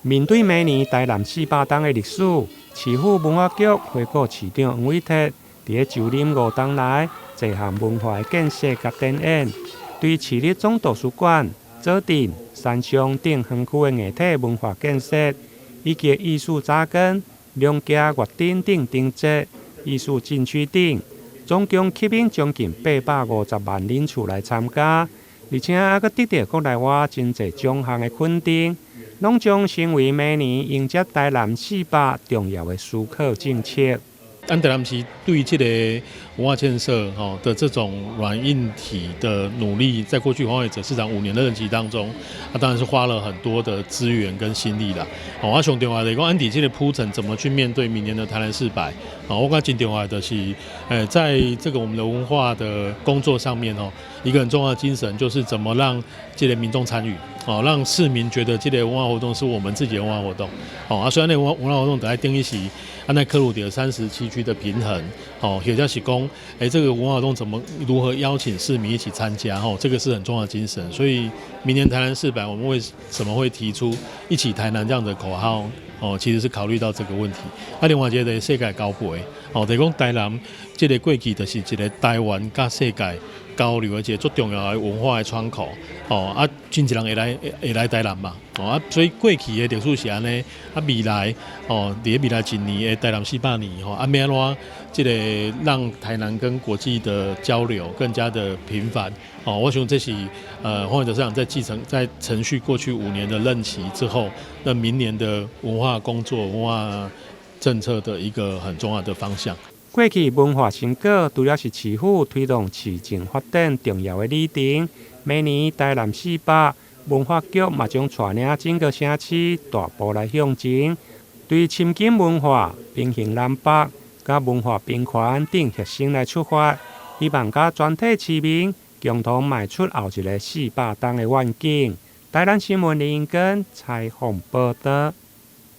面對明年台南四百冬的歷史，市府文化局回顧市長黃偉哲佇咧就任5冬來濟項文化的建設佮展演，對市立總圖書館、左鎮、山上等園區的硬體文化建設，以及藝術扎根、兩家月燈等燈節、藝術禁區等，總共吸引將近850萬人次來參加，而且猶閣得著國內外真濟獎項的肯定，攏將成為明年迎接台南四百重要的思考政策。咱台南市對這個文化建設吼的這種軟硬體的努力，在過去黃偉哲市長5年的任期當中，他當然是花了很多的資源跟心力啦。哦，啊，上重要的講，按佇這個鋪陳怎麼去面對明年的台南四百？哦，我感覺真重要的就是，在這個我們的文化的工作上面哦，一個很重要的精神就是怎麼讓這個民眾參與，哦，讓市民覺得這個文化活動是我們自己的文化活動。哦，啊，雖然那文化活動等下定義是按呢考慮著37區的平衡，哦，或者是講，這個文化活動怎麼如何邀請市民一起參加？哦，這個是很重要的精神。所以明年台南四百，我們為什麼會提出一起台南這樣的口號？哦，其實是考慮到這個問題。啊，另外一個就是世界交陪，哦，就是講台南這個過去就是一個台灣佮世界交流的一個最重要的文化的窗口。哦，啊，真濟人會來台南嘛。哦，啊，所以過去的歷史是按呢，啊，未來哦，佇未來一年的台南四百年吼，啊，欲按怎這個讓台南跟國際的交流更加的頻繁。哦，我想這是黃偉哲市長在繼承在承續過去五年的任期之後，那明年的文化工作、文化政策的一個很重要的方向。過去文化成果除了是市府推動市政發展重要的里程，明年台南四百文化局嘛將帶領整個城市大步來向前，對深耕文化、平衡南北、佮文化平權等核心來出發，希望佮全體市民共同邁出後一個四百冬的願景。台南新聞林英根採訪報導。